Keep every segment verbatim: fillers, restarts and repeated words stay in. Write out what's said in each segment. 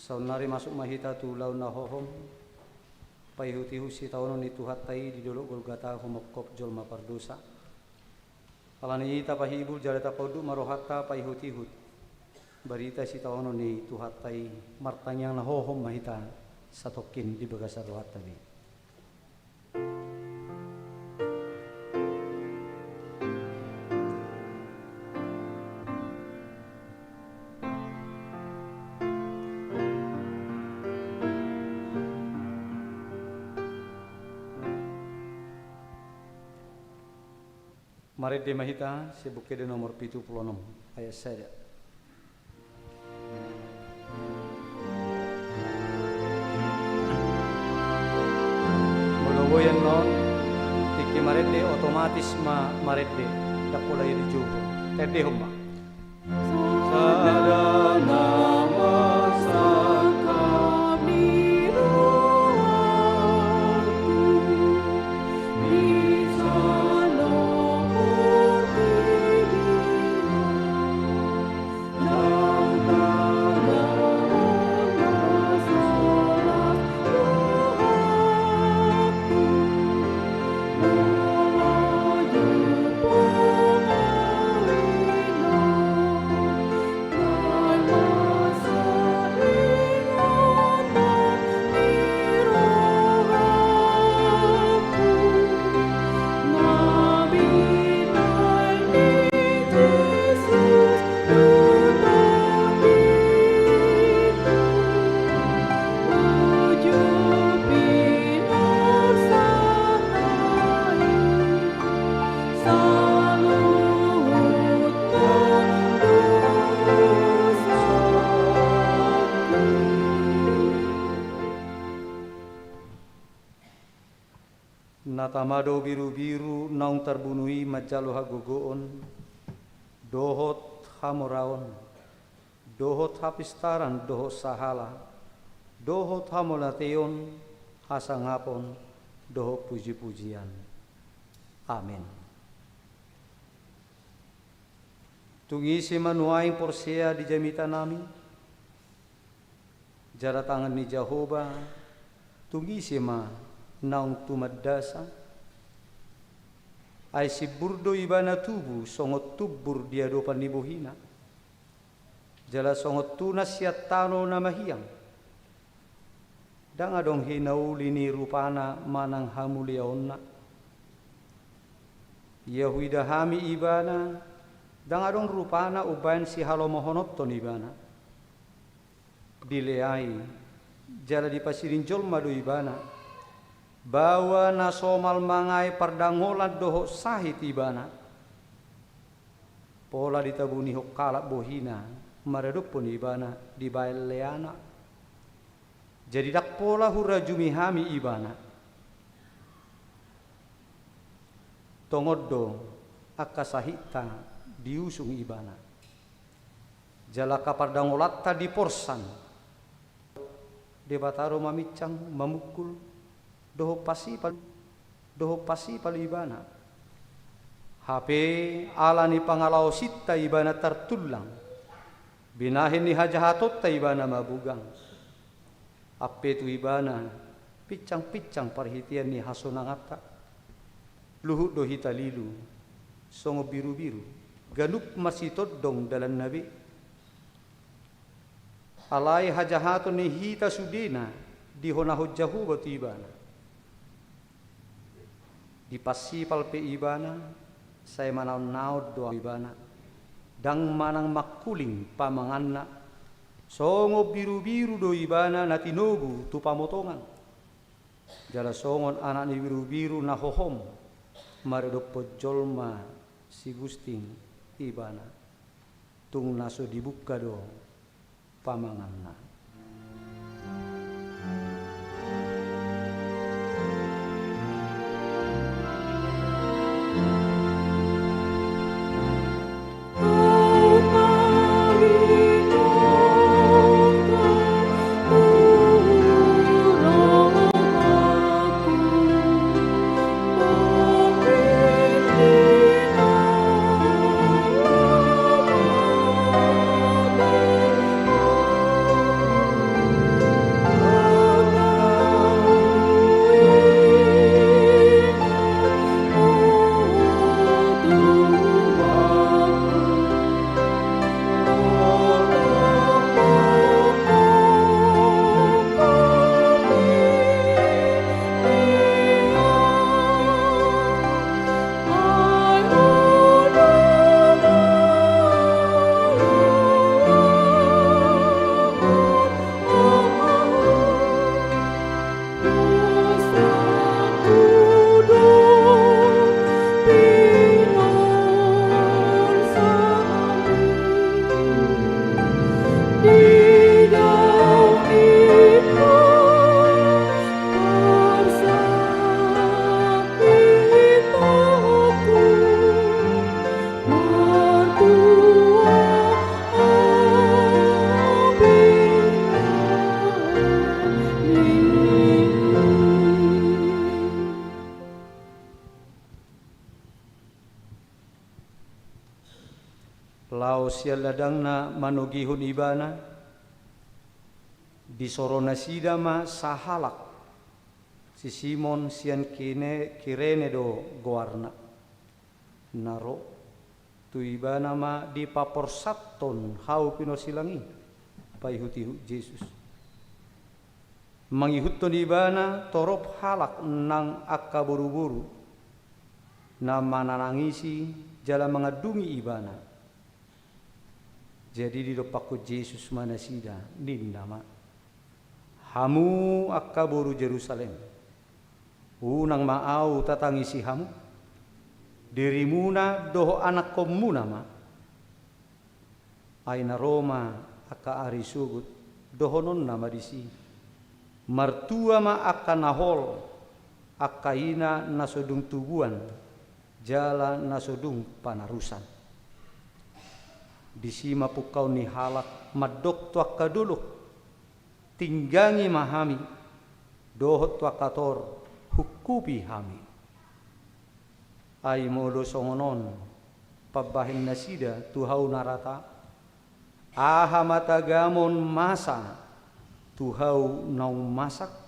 Saonnari masuk ma hita tu ulaon na hohom, paihutihut sitaonon ni Tuhanta i di dolok Golgata humongkop jolma pardosa. Alani i tapahibul jala tapaunduk ma rohanta paihutihut barita sitaonon ni Tuhanta i, martangiang na hohom ma hita satongkin di bagasan rohanta be. Marende ma hita sian Buku Ende nomor pitu pulu onom, ayat sada. Molo boi annon tingki marende, otomatis ma marende, ndang pola i dijou. Tendehon ma. Sada nama sangkap ni rohangku. Na tama do birubiru naung tarbunu i manjalo hagogoon, dohot hamoraon, dohot hapistaran, dohot sahala, dohot hamauliateon, hasangapon, dohot pujipujian. Amen. Tung ise ma nuaeng porsea di jamitanami, jala tangan ni Jahowa, tung ise ma naung tumandasa? Ai simbur do ibana tubu songon tumbur di adopan ni bohina, jala songon tunas sian tano na mahiang. Ndang adong hinauli ni rupana manang hamuliaonna. Ia huida hami ibana, ndang adong rupana umbaen sihalomohononton ibana. Dileai jala dipasiding jolma do ibana, baoa na somal mangae pardangolan dohot sahit ibana. Pola ditabunihon halak bohina maradophon ibana dibaen leana. Jadi ndang pola hurajumi hami ibana. Tongon do angka sahitta diusung ibana, jala angka pardangolanta diporsan. Debata do maminsang, mamungkul, dohot pasipal, dohot pasipal ibana. Hape ala ni pangalaosinta ibana tartullang, binahen ni hajahatonta ibana mabugang. Ampe tu ibana pinsangpinsang parhitean ni hasonanganta. Luhut do hita lilu songon birubiru, ganup masitondong dalanna be. Alai hajahaton ni hita sudena dihonahon Jahowa tu ibana. Dipansipal pe ibana, sai manaonnaon do ibana, ndang manang mangkuling pamanganna. Songon birubiru do ibana na tinogu tu pamotongan, jala songon anak ni birubiru na hohom maradophon jolma sigusting ibana. Tung na so dibungka do pamanganna. Sian ladangna manogihon ibana, disoro nasida ma sahalak, si Simon sian Kine-, Kirene do goarna. Na ro tu ibana ma dipaporsathon hau pinorsilang i, paihutihut Jesus. Mangihuthon ibana torop halak nang angka boruboru, na mananangisi jala mangandungi ibana. Jadi didompakkon Jesus ma nasida, ninna ma: Hamu angka boru Jerusalem, unang ma Ahu tatangisi hamu, dirimuna dohot anakkonmuna ma. Ai na ro ma angka ari sogot, dohononna ma disi: Martua ma angka na hol, angka ina na so dung tubuan, jala na so dung panarusan. Disi ma pungkaon ni halak mandok tu angka dolok: Tinggangi ma hami, dohot tu angka tor: Hungkupi hami. Ai molo songon on pambahen nasida tu hau na rata, aha ma tagamon masa tu hau naung masak?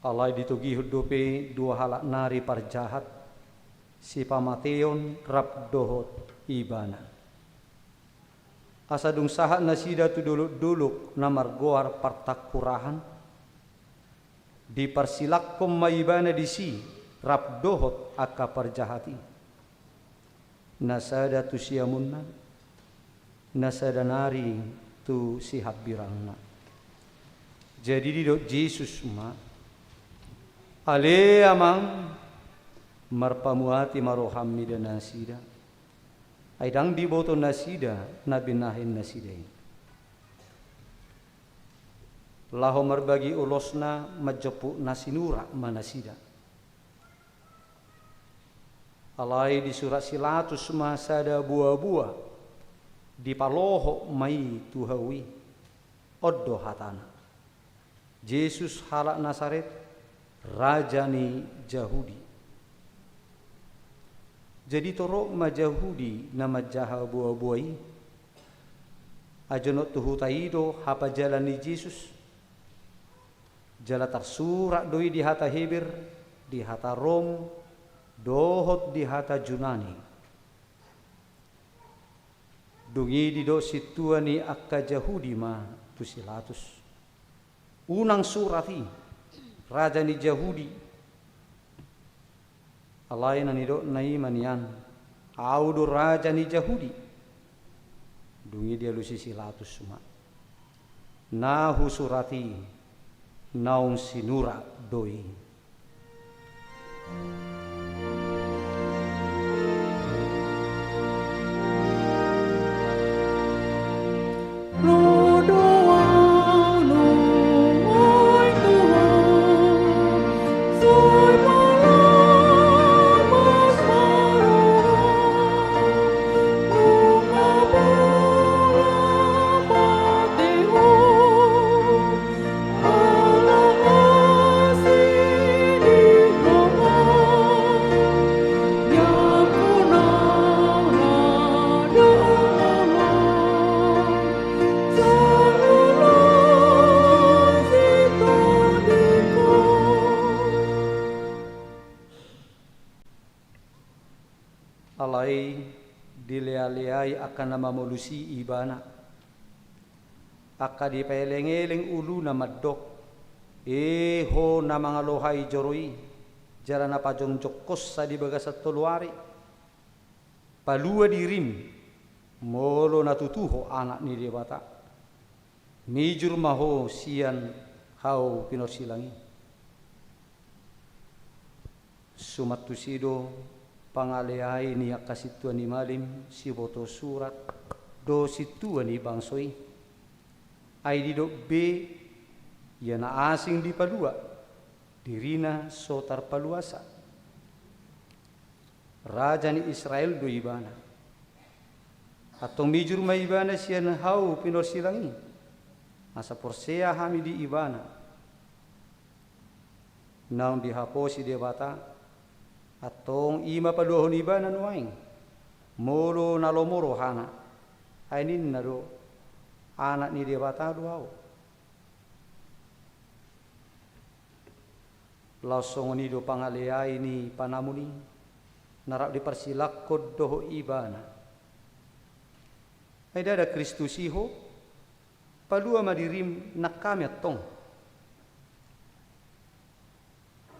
Alai ditogihon dope dua halak nari parjahat, sipamateon rap dohot ibana. Asa dung sahat nasida tu dolokdolok na margoar Partangkurahan, diparsilanghon ma ibana disi rap dohot angka parjahat i. Na sada tu siamunna, na sada nari tu sihambirangna. Jadi didok Jesus ma: Ale Amang, marpamuati ma roham mida nasida. Ai ndang diboto nasida na binahen nasida i. Laho marbagi ulosna manjompu na sinura ma nasida. Alai disurat si Latus ma sada boaboa, dipalohot ma i tu hau i. On do hatana: Jesus halak Nasaret, raja ni Jahudi. Jadi torop ma Jahudi na manjaha boaboa i, ai jonok tu huta i do hapajalan ni Jesus. Jala tarsurat do i di hata Heber, di hata Rom, dohot di hata Junani. Dung i didok sintua ni angka Jahudi ma tu si Latus: Unang surat i, raja ni Jahudi. Alai na nidokna i ma nian: Ahu do raja ni Jahudi. Dung i dialusi si Latus ma: Na husurat i naung sinura do i. Dilealeai angka na mamolusi ibana. Angka dipaeleng-eleng uluna mandok: E ho na mangalohai joro i, jala na pajongjongkonsa di bagasan tolu ari, palua dirim, molo na tutu ho Anak ni Debata. Mijur ma ho sian hau pinorsilang i. Suman tusi do pangaleai ni angka sintua ni malim, siboto surat, dohot sintua ni bangso i. Ai didok be, ia na asing dipalua, dirina so tarpaluasa. Raja ni Israel do ibana. Antong mijur ma ibana sian hau pinorsilang i, asa porsea hami di ibana. Naung dihaposi Debata, antong i ma paluahon ibana nuaeng, molo na lomo rohana, ai ninna do: Anak ni Debata do ahu. Laos songon i do pangaleai ni panamon i, na rap diparsilangkon dohot ibana. Ai ndada Kristus i ho? Palua ma dirim nang hami antong.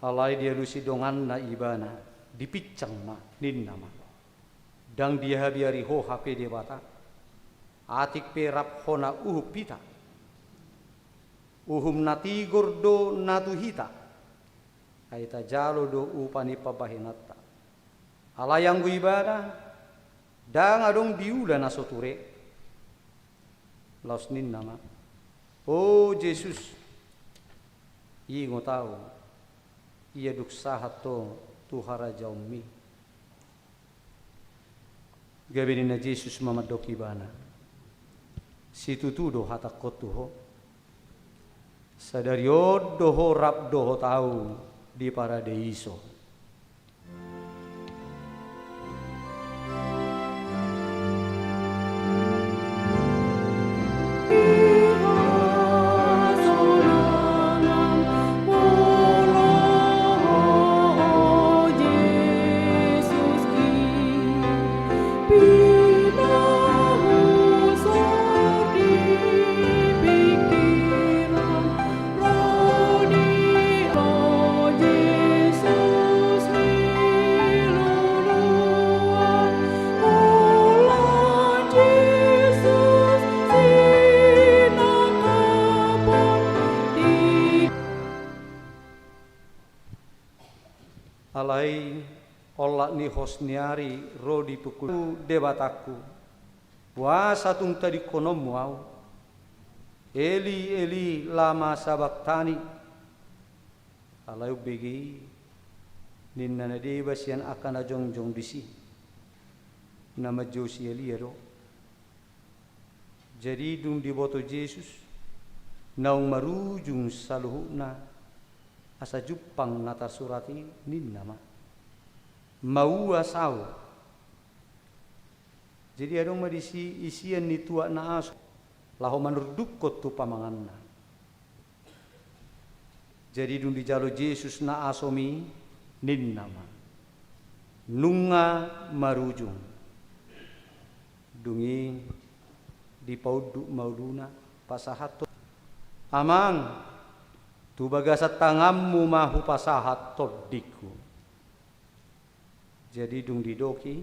Alai dialusi donganna ibana, dipinsang ma, ninna ma: Ndang dihabiari ho hape Debata, atik pe rap hona uhum hita. Uhum na tigor do na tu hita, ai tajalo do upa ni pambahenanta. Alai anggo ibana, ndang adong diula na so ture. Laos ninna ma: O Jesus, ingot ahu, ia dung sahat ho tu harajaonmi. Gabe ninna Jesus ma mandok ibana: Situtu do hatangkon tu ho, sadari on do ho rap dohot ahu di paradeiso. Alai olat ni hos ni ari ro di pungkul Debatangku, boasa tung tadingkononmu ahu? Eli, Eli, lama sabaktani? Alai umbege i, ninna na deba sian angka na jongjong disi, na manjou si Elia do. Jadi dung diboto Jesus, naung marujung saluhutna, asa jumpang na tarsurat i, ninna ma: Mauas ahu. Jadi adong ma disi isian ni tuak na asom, laho manurdukkon tu pamanganna. Jadi dung dijalo Jesus na asom i, ninna ma: Nunga marujung. Dung i dipaunduk ma uluna, pasahathon: Amang, tu bagasan tanganmu ma hupasahat tondingku. Jadi dung didok i,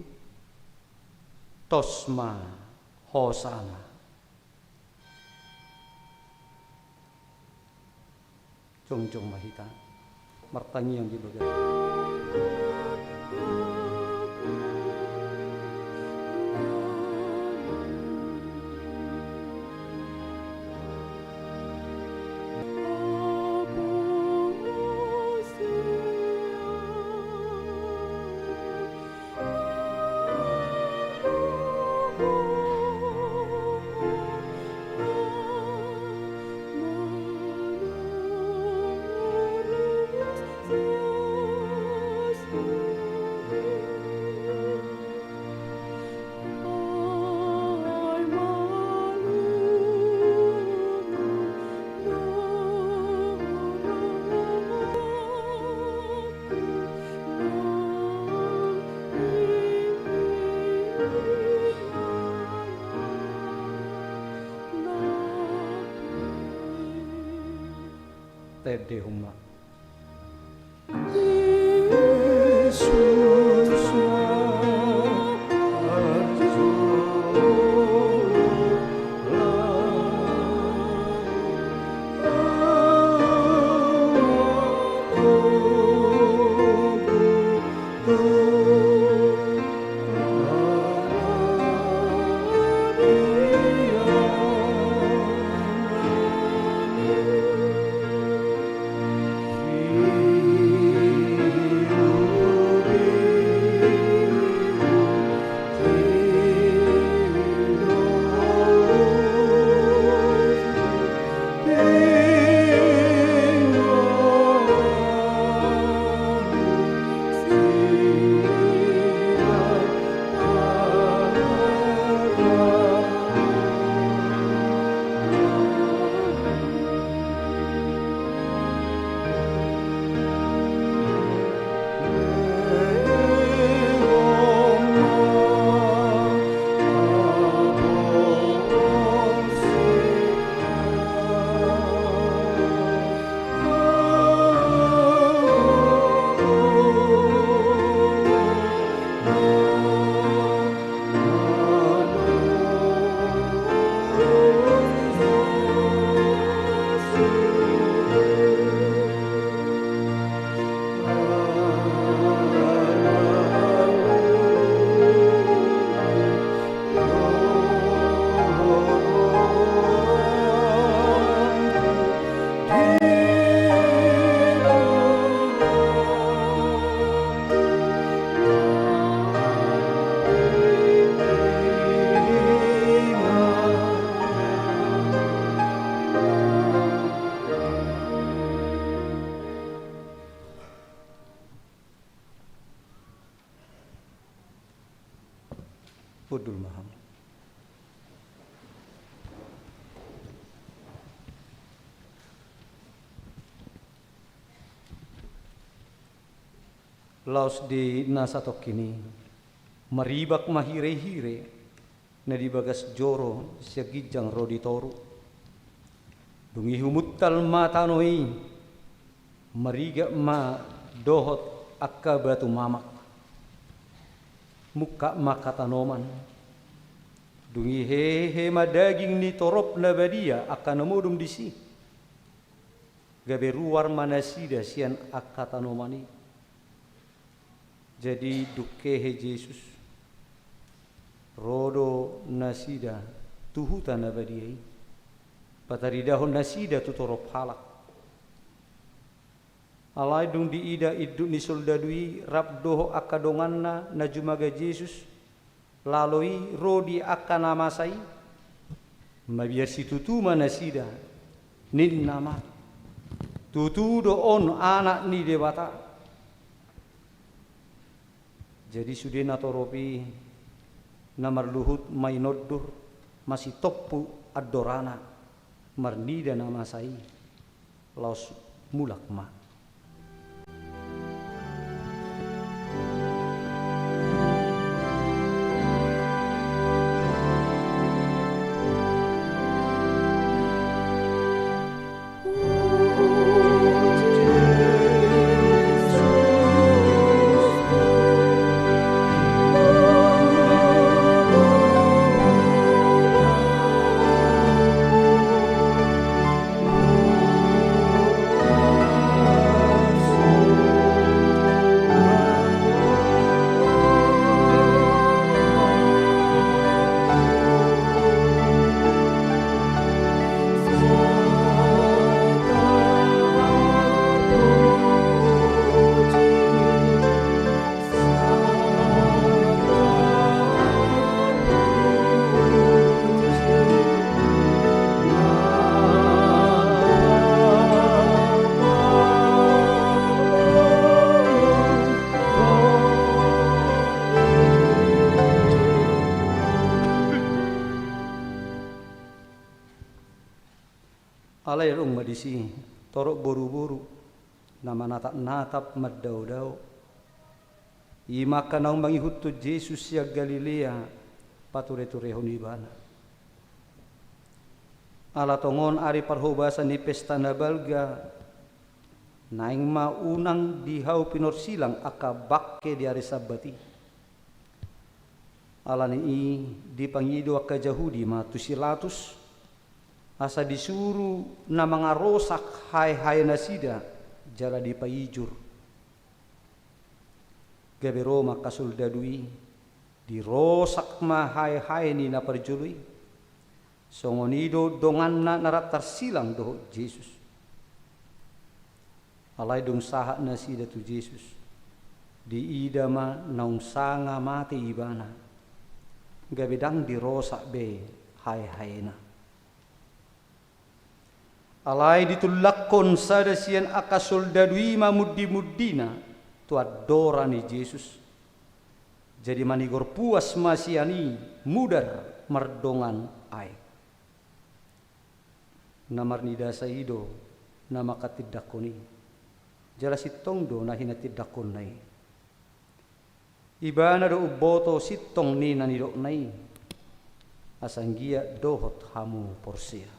tos ma hosana. Jongjong ma hita martangiang di bagasan. Tende homa. Hundul ma hamu. Laos di na satongkin i, maribak ma hirehire na di bagas joro sian ginjang ro di toru. Dung i humuntal ma tano i, marigak ma dohot angka batu mamak. Mungkap ma angka tanoman. Dung i hehe ma daging ni torop na badia angka na modom disi. Gabe ruar ma nasida sian angka tanoman i. Jadi dung hehe Jesus, ro do nasida tu huta na badia i, pataridahon nasida tu torop halak. Alai dung diida induk ni soldadu i rap dohot angka donganna na jumaga Jesus, lalo i ro di angka na masa i, mabiar situtu ma nasida, ninna ma: Tutu do on Anak ni Debata. Jadi sude na torop i na marluhut mainondur, masitompu andorana, marnida na masa i, laos mulak ma. Alai adong ma disi torop boruboru na manatapnatap mandaodao. I ma angka naung mangihuthon Jesus sian Galilea, patureturehon ibana. Ala tongon ari parhobasan ni pesta na balga, naeng ma unang di hau pinorsilang angka bangke di ari Sabbat i. Ala ni i dipangido angka Jahudi ma tu si Latus, asa disuru na mangarosak haehae nasida jala dipaijur. Gabe ro ma angka soldadu i, dirosak ma haehae ni na parjolo i. Songon i do donganna na rap tarsilang dohot Jesus. Alai dung sahat nasida tu Jesus, diida ma naung sanga mate ibana, gabe ndang dirosak be haehaena. Alai ditullakkon sada sian angka soldadu i ma mundimundina tu andora ni Jesus. Jadi manigor puas ma sian i mudar mardongan aek. Na marnidasa i do na manghatindanghon i, jala sintong do na hinatindanghonna i. Ibana do umboto sintong ni na nidokna i, asa anggiat dohot hamu porsea.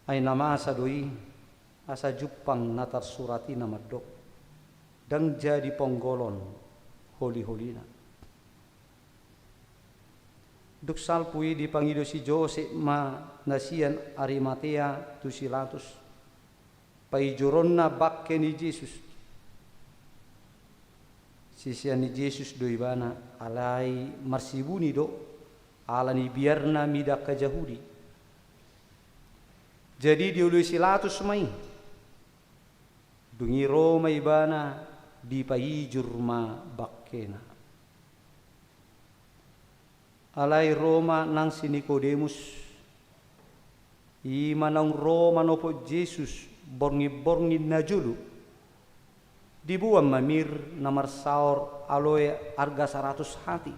Ai na masa do i, asa jumpang na tarsurat i na mandok, ndang jadi ponggolon holiholina. Dung salpu i dipangido si Josep ma na sian Arimatea tu si Latus, paijuronna bangke ni Jesus. Sisean ni Jesus do ibana, alai marsibuni do, ala ni biarna mida angka Jahudi. Jadi dioloi si Latus ma i. Dung i ro ma ibana, dipaijur ma bangkena. Alai ro ma nang si Nikodemus, i ma naung ro manopot Jesus borngin-borngin na jolo. Diboan ma mir na marsaor aloe arga saratus hati.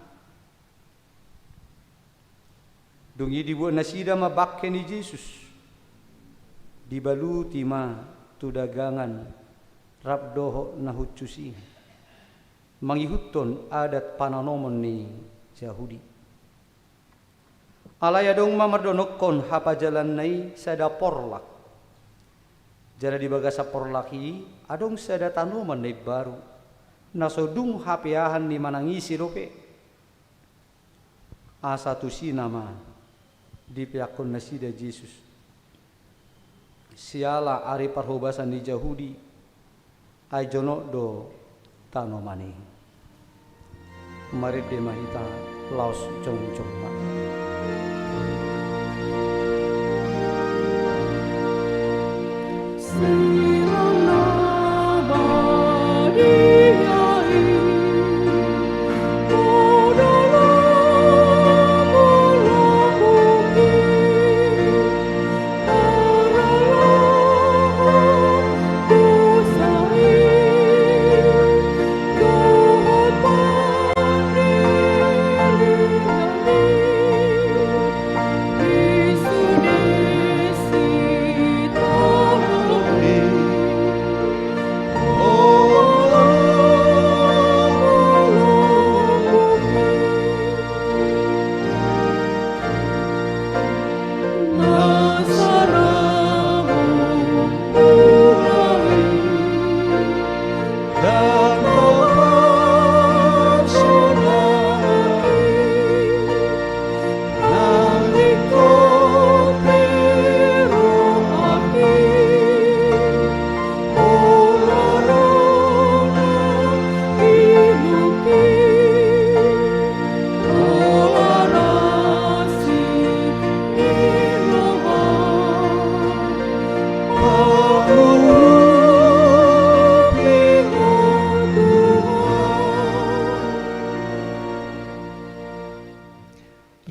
Dung i dibuat nasida ma bangke ni Jesus, dibaluti ma tu dagangan rap dohot na hushus i, mangihuthon adat pananomon ni Jahudi. Alai adong ma mardonokkon hapajalanna i sada porlak. Jala di bagasan porlak i adong sada tanoman na imbaru, na so dung hapeahan ni manang ise dope. Asa tusi nama dipeakkon nasida Jesus. Siala ari parhobasan ni Jahudi, ai jonok do tanoman i. Marende ma hita laos jongjong ma.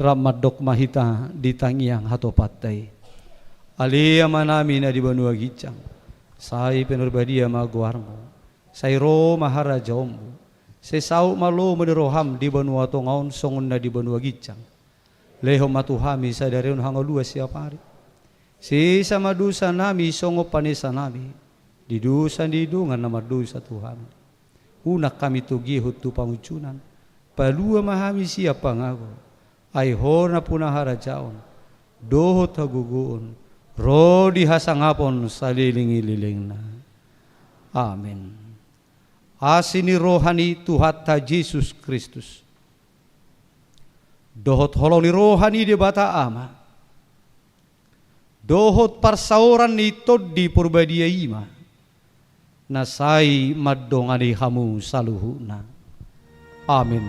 Rap mandok ma hita di tangiang hatopanta i. Ale Amanami na di banua ginjang, sai pinarbadia ma goarmu. Sai ro ma harajaonmu. Sai saut ma lomo ni roham di banua tonga on songon na di banua ginjang. Lehon ma tu hami sadari on hangoluan siapari. Sesa ma dosanami songon panesanami di dosa ni dongan na mardosa tu hami. Unang hami togihon tu pangunjunan, palua ma hami sian pangago, ai Ho nampuna harajaon, dohot hagogoon, ro di hasangapon saleleng-lelengna. Amen. Asi ni roha ni Tuhanta Jesus Kristus, dohot holong ni roha ni Debata Ama, dohot parsaoran ni Tondi Porbadia i ma, na sai mandongani hamu saluhutna. Amen.